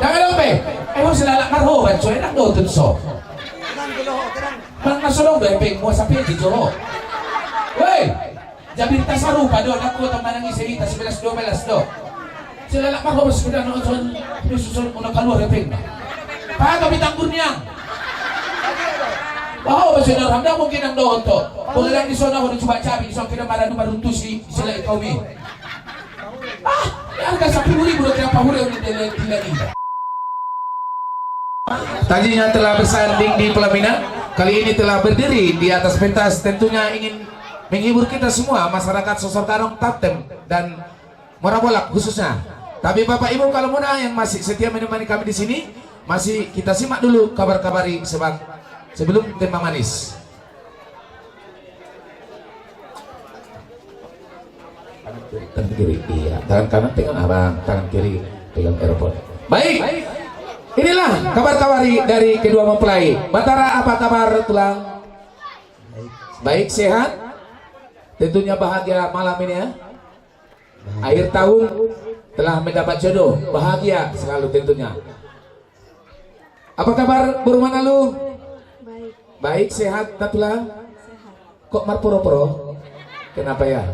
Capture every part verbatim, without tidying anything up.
Adong be. Emang silalap marhobat so enak do tun so. Mang na so dong be peng mua sape di jo. Woi. Jabir ta sarupa do, na kuat manang ise hita sebelas dua belas do. Silalap marhobat sepeda no son, di susun una kaluar ya peng. Pato bitang kurniang. Baho ba sudah ramda mungkin nang dohot to. Boleh lagi sona hono coba cabi so kira maradu maruntusi sila ikau mi. Ah, harga sepuluh ribu do kira pahure udah dele dele ida. Tadinya telah bersanding di pelaminan, kali ini telah berdiri di atas pentas. Tentunya ingin menghibur kita semua, masyarakat Sosor Karong, Taptem, dan Muara Bolak khususnya. Tapi Bapak Ibu, kalau muna yang masih setia menemani kami di sini, masih kita simak dulu kabar-kabari sebang sebelum tema manis. Tangan kiri, tangan kiri, iya. Tangan kanan pegang abang, tangan kiri pegang earphone. Baik, inilah kabar-kabari dari kedua mempelai. Batara, apa kabar, Tulang? Baik, sehat? Tentunya bahagia malam ini, ya. Akhir tahun telah mendapat jodoh, bahagia selalu tentunya. Apa kabar, Boru Manalu? Baik. Baik, sehat, Tulang? Sehat. Kok marporo-poro? Kenapa, ya?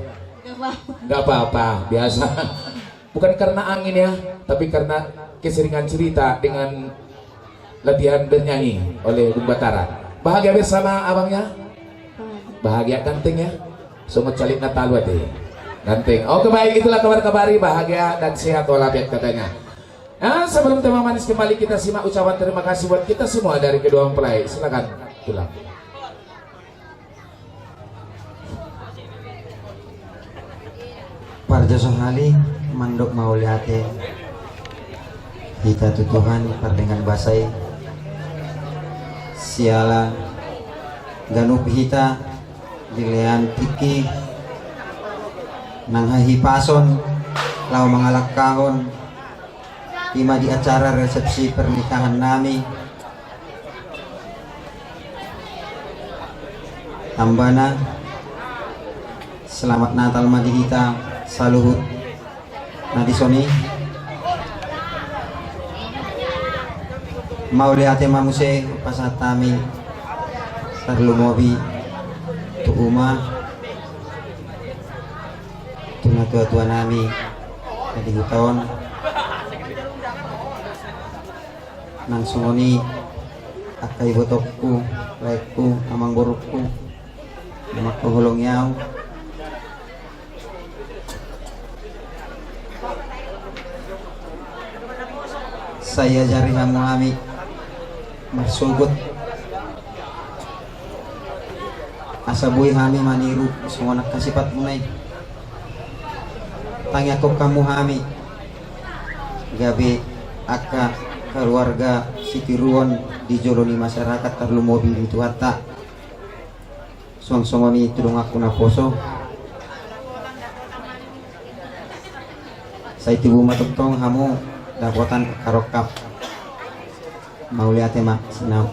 Nggak apa-apa. Nggak apa-apa, biasa. Bukan karena angin, ya, tapi karena keseringan cerita dengan latihan bernyanyi oleh Bung Batara. Bahagia bersama abangnya? Bahagia. Bahagia, ganteng, ya? Songon calipna talu ate. Ganteng. Oke, baik, itulah kabar-kabari, bahagia dan sehat walafiat katanya. Nah, sebelum tema manis kembali, kita simak ucapan terima kasih buat kita semua dari kedua mempelai. Silakan, Tulang. Parjolo sahali mandok mauliate hita tu Tuhan pardenggan basa i, siala ganup hita dilean tingki nang hahipason laho mangalangkahon i ma di acara resepsi pernikahan nami. Tambana, selamat Natal ma di hita saluhut na dison i. Mauliate ma muse pasahat hami tarlumobi tu uma, tu natua-tua nami na di huta on. Nang songon i angka ibotongku, laengku, amangborungku, na mangkaholongi au. Sai ajari hamu hami marsogot asa boi hami maniru songon angka sipat muna i. Tangiangkon hamu hami gabe angka keluarga sitiruon di jolo ni masyarakat tarlumobi di Tuhanta. Songon songon i tu donganku naposo. Sai tubu ma tongtong hamu dapotan angka rongkap. Mauliate ma sinau.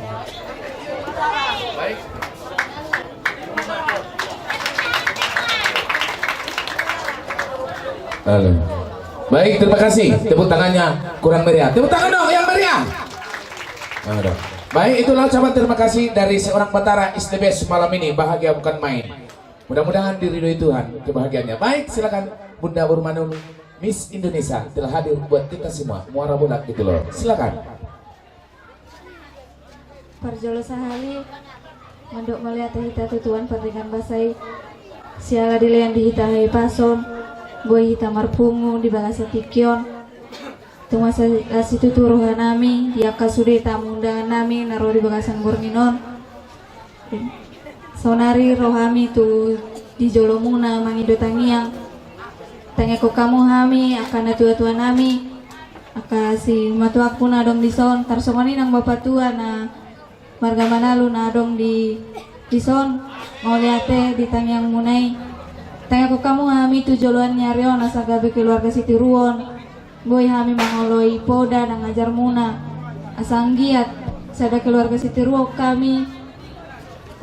Halo. Baik, terima kasih. Tepuk tangannya kurang meriah. Tepuk tangan dong yang meriah. Halo. Baik, itulah ucapan terima kasih dari seorang Batara is the best malam ini. Bahagia bukan main. Mudah-mudahan diridhoi Tuhan kebahagiaannya. Baik, silakan Bunda Boru Manalu, Miss Indonesia telah hadir buat kita semua. Muara Bolak gitu loh. Silakan. Parjolo sahali mandok mauliate hita tu Tuhan pardenggan basa i, siala dilean di hita hahipason, boi hita marpungu di bagasan tingki on. Tung mansai situtu roha nami di angka sude tamu undangan nami na ro di bagasan borngin on. Saonari ro hami tu di jolomuna mangido tangiang. Tangiangkon hamu hami angka natua-tua nami, angka simatuangku na adong dison, tarsongon i nang bapatua na marga Manalu na adong di dison. Mauliate di tangiangmuna i. Tangiangkon hamu hami tu joloan ni ari on asa gabe keluarga sitiruon. Boi hami mangoloi poda nang ajarmuna. Asa anggiat sada keluarga sitiruon hami.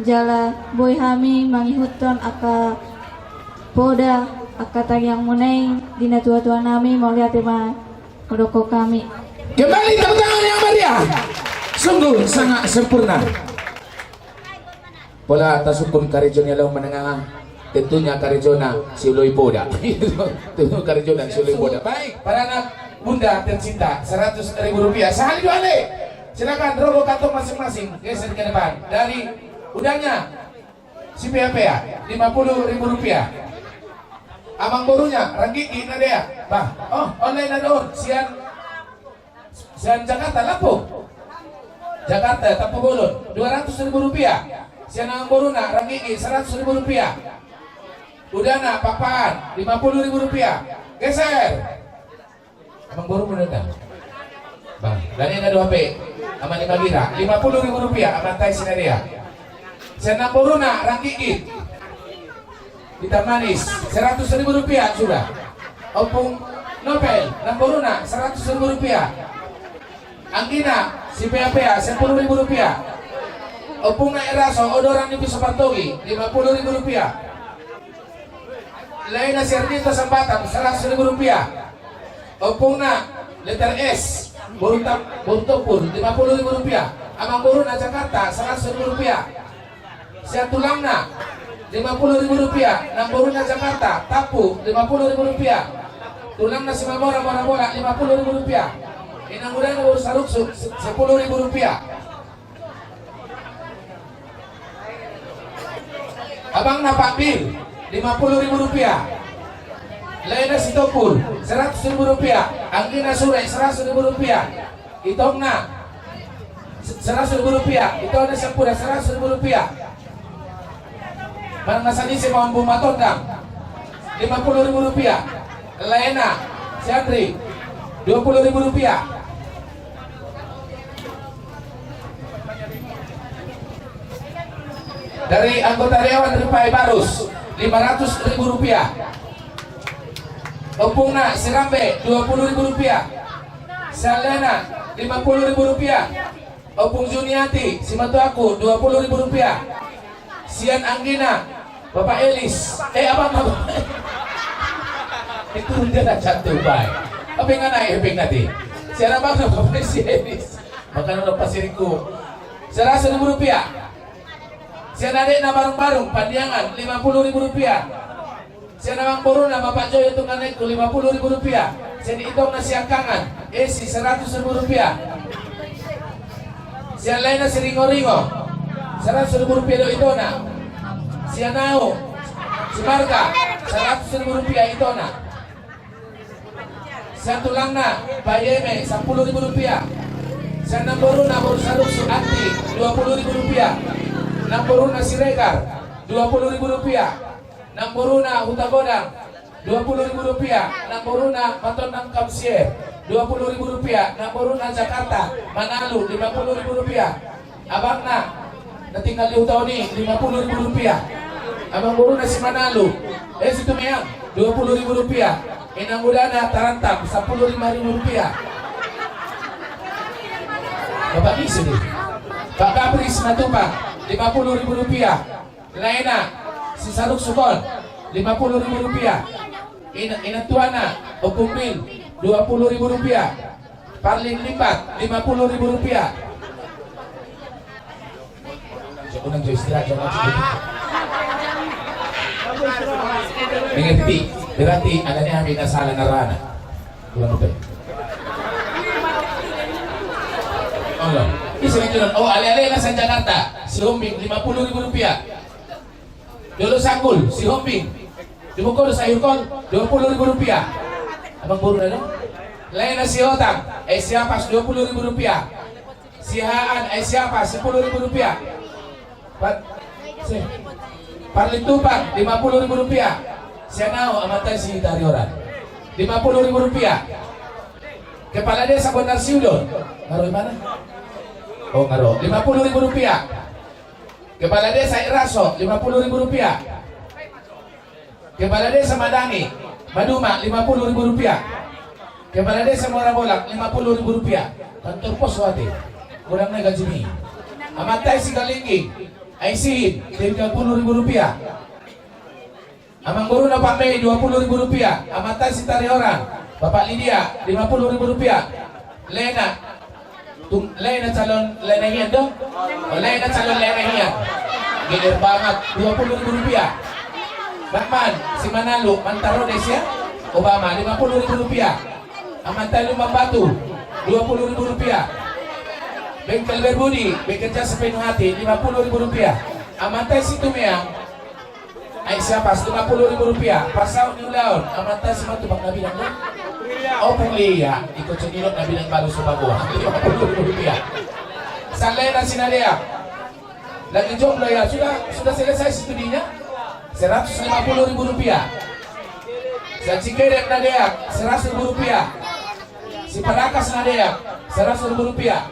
Jala boi hami mangihuthon angka poda, angka tangiangmuna i di natua-tua nami. Mauliate ma hudokkon hami. Kembali tepuk tangan yang meriah. Sungguh sangat sempurna. Pola tasungkun karejo ni Alaung Mananganga, tentunya karejona sioloi poda. Tentu karejona sioloi poda. Baik, para anak bunda tercinta, seratus ribu rupiah. Sahali dua ale. Silakan, rogoh kantong masing-masing, geser ke depan. Dari udangnya, si Pea-pea, lima puluh ribu rupiah. Amangborunya, Ranggigi, Nadea. Bah, oh, online ada on, sian Sian Jakarta, Lampung. Jakarta, Tampubolon, dua ratus ribu rupiah. Sian amangboruna, Ranggigi, seratus ribu rupiah. Udana, Pakpahan, lima puluh ribu rupiah. Geser. Amangboru mana dah? Bang, dari ada dua P. Ama ni Magira, lima puluh ribu rupiah. Ama tai Sinaria. Sian amangboruna, Ranggigi. Hitam manis, seratus ribu rupiah sudah. Ompung Nobel, amangboruna, seratus ribu rupiah. Anggina, si Pea-pea, sepuluh ribu rupiah. Ompungna Eraso, Odorang ni Piso Partogi, lima puluh ribu rupiah. Laina si Ernito Sambatan, seratus ribu rupiah. Ompungna, letter S, Boru Tam-, Boru Tompul, lima puluh ribu rupiah. Amangboruna Jakarta, seratus ribu rupiah. Sian tulangna, lima puluh ribu rupiah. Amangboruna Jakarta, Tampu, lima puluh ribu rupiah. Tulangna Simamora, Mora Bola, lima puluh ribu rupiah. Inang udana Boru Saruksuk, se-, sepuluh ribu rupiah. Abangna Pak Bir, lima puluh ribu rupiah. Laina si Tompul, seratus ribu rupiah. Anggina Sure, seratus ribu rupiah. Itongna, se-, seratus ribu rupiah. Itongna Sampura, seratus ribu rupiah. Manang na sani si Mambu Matondang, lima puluh ribu rupiah. Laina si Andri, dua puluh ribu rupiah. Dari anggota dewan Ripai Barus, lima ratus ribu rupiah. Ompungna Sirambe, dua puluh ribu rupiah. Sian laina, lima puluh ribu rupiah. Ompung Juniati, Simatuaku, dua puluh ribu rupiah. Sian anggina, Bapak Elis. Eh, abang, abang. Itu dia dah jatuh, baik. Apa yang anak, eh, ping nanti. Sian abang, Bapak si Elis. Makan udah pasiriku. Seratus ribu rupiah. Sian adekna Barung-barung, Pandiangan, lima puluh ribu rupiah. Sian amangboruna, Bapak Joyo Tungganekku, lima puluh ribu rupiah. Sian itongna Siangkangan, Esi, seratus ribu rupiah. Sian laina si Ringo-ringo, seratus ribu rupiah do itona. Sian au, si Marga, seratus ribu rupiah itona. Sian tulangna, Bayeme, sampulu ribu rupiah. Sian namboruna, Boru Saruksuk, Anti, dua puluh ribu rupiah. Namboruna Siregar, dua puluh ribu rupiah. Namboruna Hutagodang, dua puluh ribu rupiah. Namboruna Matondang Kamsier, dua puluh ribu rupiah. Namboruna Jakarta, Manalu, lima puluh ribu rupiah. Abangna, na tinggal di huta on i, lima puluh ribu rupiah. Amangboruna si Manalu, eh, Situmeang, dua puluh ribu rupiah. Inang udana Tarantam, sampulu lima ribu rupiah. Bapak Gisi deh. Pak Kapri Simatupang, lima puluh ribu rupiah. Laina, si Saruksuk on, lima puluh ribu rupiah. Ina-, inantuana, Ompung Bil, dua puluh ribu rupiah. Parlin Limbat, lima puluh ribu rupiah. Jangan jo istirahat, jangan jo istirahat. Mengerti, berarti ada ni hami na salah ngarana. Ulang utai. Allah. Isi na jalan. Oh, ale-ale na sian Jakarta. Sihombing, lima puluh ribu rupiah. Jolo Sanggul, Sihombing. Di Bogor, Sayur Kol, dua puluh ribu rupiah. Abang boru na do? Laina Sihombing, eh, Siapas, dua puluh ribu rupiah. Sihaan, eh, Siapas, sepuluh ribu rupiah. Pat-, si-, Parlintupang, lima puluh ribu rupiah. Sian au, amanta si Tarioran, lima puluh ribu rupiah. Kepala Desa Bonar Siudon. Nga ro i mana? Oh, nga ro. Lima puluh ribu rupiah. Kepala Desa Iraso, lima puluh ribu rupiah. Kepala Desa Madangi, Maduma, lima puluh ribu rupiah. Kepala Desa Muara Bolak, lima puluh ribu rupiah. Kantor pos wati. Kurang na gaji ni. Amanta i Sigalingging, Aisihin, tiga puluh ribu rupiah. Amangboruna Pak Mei, dua puluh ribu rupiah. Amanta i Sitarioran, Bapak Lidia, lima puluh ribu rupiah. Lena. Tung, Lena calon Lena Hian do? Oh, Lena calon Lena Hian. Geger banget, dua puluh ribu rupiah. Batman, si Manalu, mantan Rhodes ya. Obama, lima puluh ribu rupiah. Amanta i Lumban Batu, dua puluh ribu rupiah. Bengkel Berbudi, bekerja sepenuh hati, lima puluh ribu rupiah. Amanta i Situmeang, Aek Siapas, lima puluh ribu rupiah. Pasaut ni ulaon, amanta i Simatupang na bilang do? Opung Lia, iko cenilok na bilang baru Supaboa, lima puluh ribu rupiah. Sallena si Nadeak. Lagi jomblo ya, sudah, sudah selesai studinya. Seratus lima puluh ribu rupiah. Sa Cikedek Nadeak, seratus ribu rupiah. Si Parakas Nadeak, seratus ribu rupiah.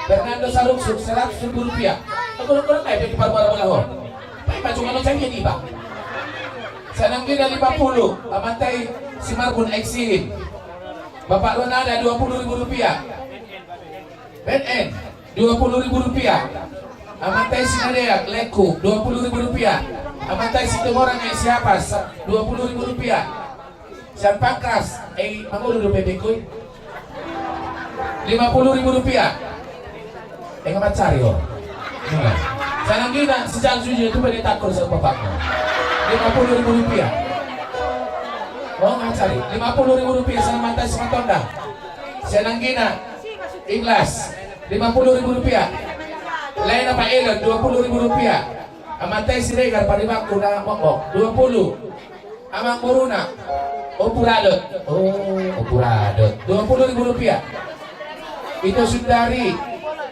Fernando Saruksuk, seratus ribu rupiah. Aku nongkrong aja di paru-paru ho. Tapi maju kalau saya di, Pak. Sa Nanggina lima puluh, amanta i si Marbun Eksin. Bapak Ronaldo dua puluh ribu rupiah. B N N, dua puluh ribu rupiah. Amanta i si Nadeak, Leku, dua puluh ribu rupiah. Amanta i si Situmorang, Aek Siapas, dua puluh ribu rupiah. Sian Pangkras, eh, mangolu do bebek koi. Lima puluh ribu rupiah. Eh, nggak mancari, oh. Enggak. Sa Nanggina, si Jang Suji, itu beda takut sama bapaknya. Lima puluh ribu rupiah. Oh, nggak mancari. Lima puluh ribu rupiah, sama mata, sama tonda. Sa Nanggina, Ikhlas, lima puluh ribu rupiah. Lena Pak Elon, dua puluh ribu rupiah. Amanta i Siregar, Paribanku na mokmok, dua puluh. Amang boruna, Ompu Radot. Oh, Ompu Radot, dua puluh ribu rupiah. Ito Sundari,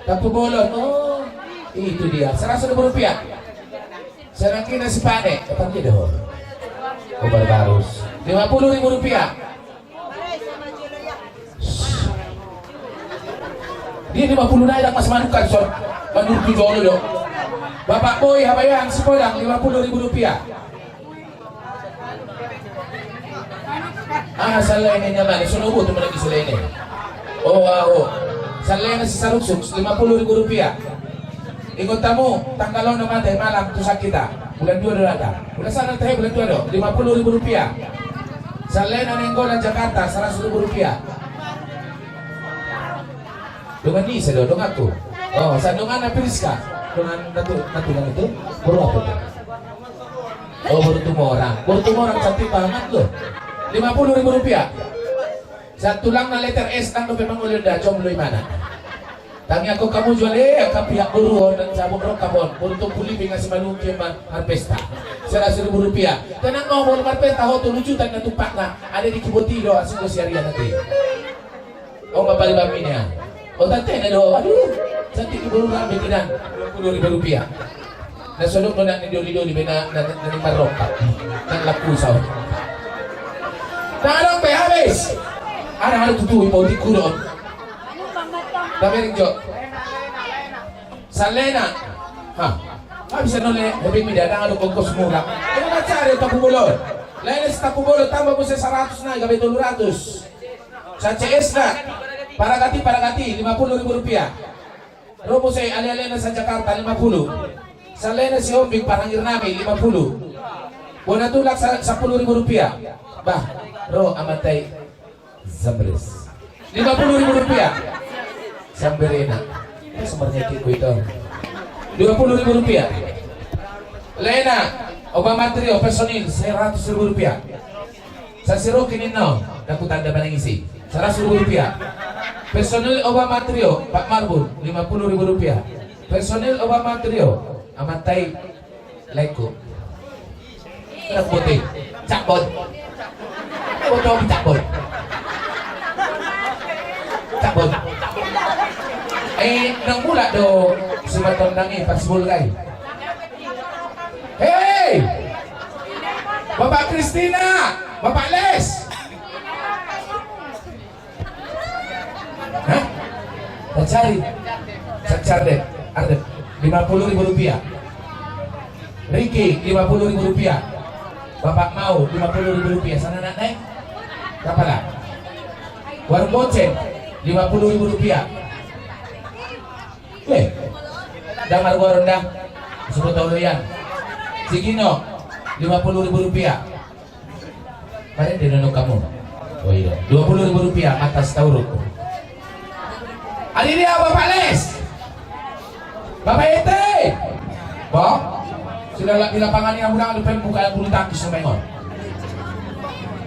Tampubolon. Oh, itu dia, seratus ribu rupiah. Sa Nanggina si Pane, eh, Pane do. Oh, Barbarus, lima puluh ribu rupiah. Dia lima puluh nai, dang mas manukan son. Manurut tu jolo do. Bapak Boy Habayang Sipodang, lima puluh ribu rupiah. Ah, sallena nyaman, sono butuh lagi sallena. Oh, ah, oh. Sallena si Saruksuk, lima puluh ribu rupiah. Ingot hamu, tanggal onom ma tahe malam tu sakita. Bulan dua do data. Bulan sada tahe bulan dua do. Lima puluh ribu rupiah. Sallena Nainggolan Jakarta, seratus ribu rupiah. Dongan ni, sa do, donganku. Oh, sa dongan na Priska. Dongan natu, natu, natu. Boru apa tu? Oh, boru Tumorang. Boru Tumorang cantik banget loh. Lima puluh ribu rupiah. Sa tulangna letter S, tang dope mangoli on da, jomblo imana. Tangiangkon hamu jolo, eh, angka pihak boru on, nang sabun rongkap on, boru Tompu Liping, asi malungke ma-, marpesta. Seratus ribu rupiah. Tenang no, boru marpesta, ho tolu juta na tumpakna, ada di kiboti do, asing do si Arya nanti. Oh, bapak di bamina. Oh, tante na do, aduh, cantik di boru rambe, tenang. Dua puluh ribu rupiah. Na sodok do na ni doli-doli be na, na, na ni marrokap. Na laku sau. Na adong be habis. Ada, ada tutu, ipo di kudon. Tapi ring jo. Sallena. Ha. Habis anu le, lebih mida, ada ongkos murah. Ini macam ada Tampubolon. Lena si Tampubolon tambah muse seratus na, gabe tolu ratus. Sa C S na. Paragati, paragati, lima puluh ribu rupiah. Ro muse ale-alena sa Jakarta, lima puluh. Sallena si Ombing, parhangir nami, lima puluh. Bona tulak sa-, sapuluh ribu rupiah. Bah, ro amanta i Zambres. Lima puluh ribu rupiah. Samberena. Eh, sebenarnya kiko itu. Dua puluh ribu rupiah. Lena, Obama Trio, personil, seratus ribu rupiah. Sa si Rocky ninna on, dang hutanda manang ise. Seratus ribu rupiah. Personil Obama Trio, Pak Marbun, lima puluh ribu rupiah. Personil Obama Trio, amanta i Leko. Anak putih. Cakbon. Botol Cakbon. Cakbon. Eh, nang mulak do si Matondang i, pas mulai. Hei! Bapak Kristina, Bapak Les. Hah? Sacari. Sacar deh. Ardep. Lima puluh ribu rupiah. Riki, lima puluh ribu rupiah. Bapak Mau, lima puluh ribu rupiah. Sana nak naik. Kapala. Warung Bonceng, lima puluh ribu rupiah. Eh, damar gua rendah. Sebut tau doyan. Sigino, lima puluh ribu rupiah. Paling di nonok kamu. Oh iya, dua puluh ribu rupiah, mata setauruk. Ari dia Bapak Les. Bapak Ete. Bo. Sudah la-, di lapangan ini, mudah ada pembukaan bulu tangkis sampai ngor.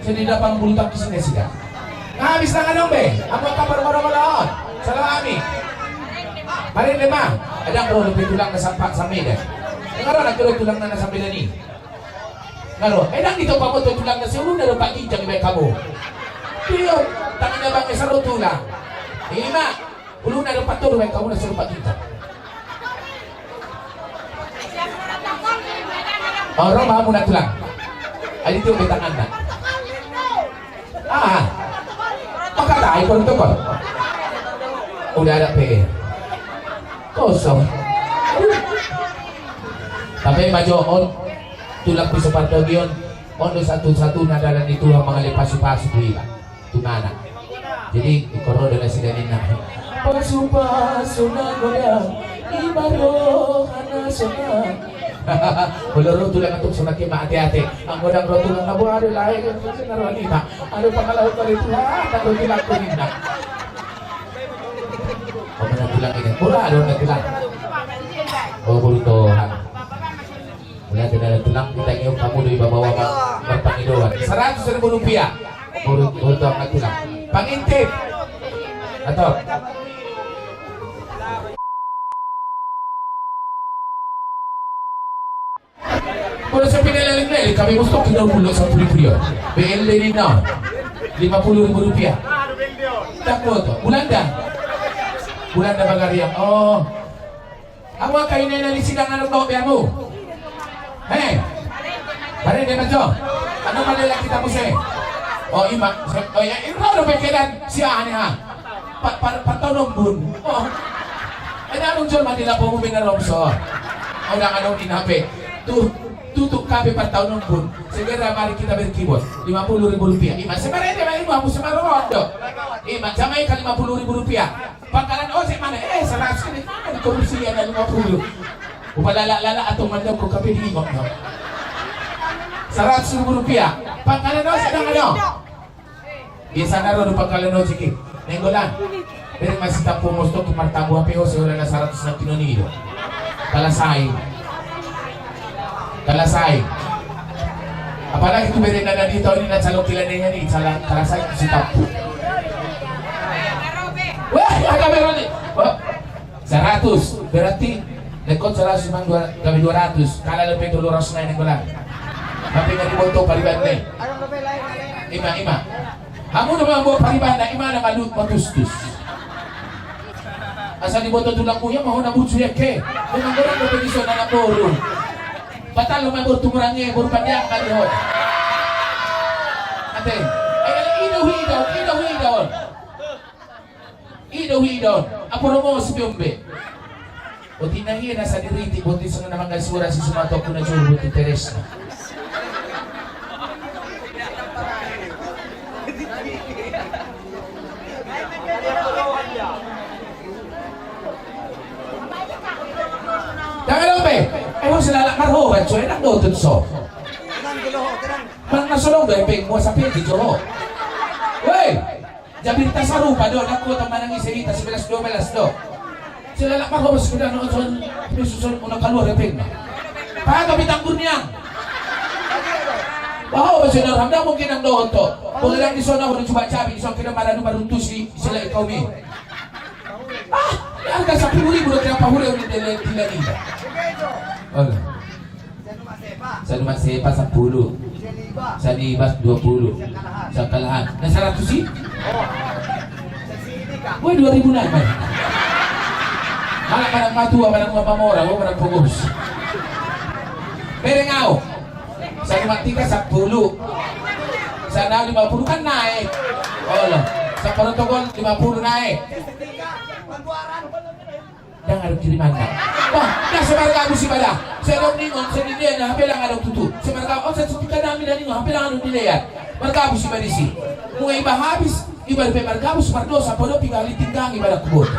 Sini lapangan bulu tangkis ini sudah. Nah, habis tangan dong, be. Apa kabar, moro-moro on? Salam ami. Mari, Lema. Ada, bro, lebih tulang ke Sampak Samida. Dengar orang tulang, tulang nana Samida ni. Nga ro, eh, ndang ditopa mo tu tulang na siuluna do paginjang ibaen hamu. Iyo, tanganna bang esa ro tulang. Ima, uluna do pator ibaen hamu na siru paginjang. Oh, ro ma hamu na tulang. Ai ditiop be tanganna. Ah, maka dai protokol. Udah ada P R. Kosong. Tapi majo on, tulang piso partogion, on do satu-satuna dalan ni Tuhan mangalehon pasu-pasu tu iba. Tu mana? Jadi, di koro dalan sidaninna. Pasu-pasu na godang, iba rohana sonang. Molo ro tulang antuk sonang i ma ate-ate. Anggo ndang ro tulang na boha do lae, na ro ni ma. Ada pangalaho kali Tuhan, tak ro tulang ko ninna. Oh, mana tulang ini? Mura ada orang tulang. Oh, baru Tuhan. Mula tidak ada tulang, kita ngium kamu dari bawah-bawah, Bang. Berpangidoan. Seratus ribu rupiah. Baru, baru Tuhan tulang. Pangintip. Atau? Molo so pineleleng-leleng, kami mostok kita ulo sampuli prio. B L D ni na. Lima puluh ribu rupiah. Tak foto. Bulanda. Bulanda Bagariang. Oh. Amu angka inena ni sidang anak bawa be amu. He. Bare dia majo. Anu male lagi tamu se. Oh, ima. Oh, ya, iro do pekedan si ane ha. Pa, pa, partaon ombun. Oh. Eda adong jolma di lapomu bena romso. Au dang adong di nape. Tu, tutup kafe partaon ombun. Segera mari kita berkibot. Lima puluh ribu rupiah. Ima, sebenarnya dia mau, aku sebenarnya rondo. Ima, jamai ka lima puluh ribu rupiah. Pangkalan ojek mana? Eh, seratus ini mana di komisi ada lima puluh. Upalala-lala atau mandok ko kafe di imam. Seratus ribu rupiah. Pangkalan ojek dang adong. Biasana ro do pangkalan ojek i. Nainggolan. Bere ma sitampu mostok tu martamu hape ho seolah na saratus na tino ni do. Kalasai. Kalasai. Apalagi tu bere na di tau ni na calon kilana ni cala-, kalasai tu sitampu. Wah, ada bere ni. Wah. Seratus, berarti lekot seratus mang dua, kami dua ratus, kala lepe tolu ratus nai nenggolan. Tapi nggak diboto pariban ne. Ima, ima. Hamu nama buat pariban na ima nama lut matustus. Asal diboto tulang kuya mau na bucu ya ke. Memang orang berpikir so na boru. Batal lo mabor tumurang ye, boru pandiang kali ho. Ate. Ayo, ido, ido, ido, ido. Ido, ido, aporomo si Biombe. Otina hia na sadiri ti boti songon na mangga suara si sumato kuna juru boti teresna. Jangan lupa, eh, mau selalu marho, so enak do tut so. Mang na solong do epeng, mau sampai di Joro. Woi. Jabirta sarupa do, na kota manang ise hita sebelas dua belas do. Silalak marhobas kuda na ojon, ni susun una kaluar epeng. Paha tapi tanggur niang. Baho basa na raham da mungkin nang dohot to. Boleh lang di sona hodo coba cabi di sona kena maradu maruntusi sila ikau mi. Ah, harga sepuluh ribu do kena pahure udah dele dila dila. Alah. Sanu Masepa sampulu. Sanu Ibas dua pulu. Sangkalahan. Na saratus i? Gue dua ribu nai, man. Anak manang matua, manang mamora, gue manang pogos. Bereng au. Sanu Matika sampulu. Sana lima puluh kan naik. Oh, loh. Saprotokol lima puluh naik. Ndang adong kirimanna. Bah, ndang semarga abu sibada. Sedok ningon, sedidena, hape ndang adong tutu. Semarga on, sesutika nami dan ningon, hape ndang adong dilean. Marga abu sibada isi. Mua iba habis, iba dope marga abu, mardosa, podo piga hali tinggang iba dak kubur.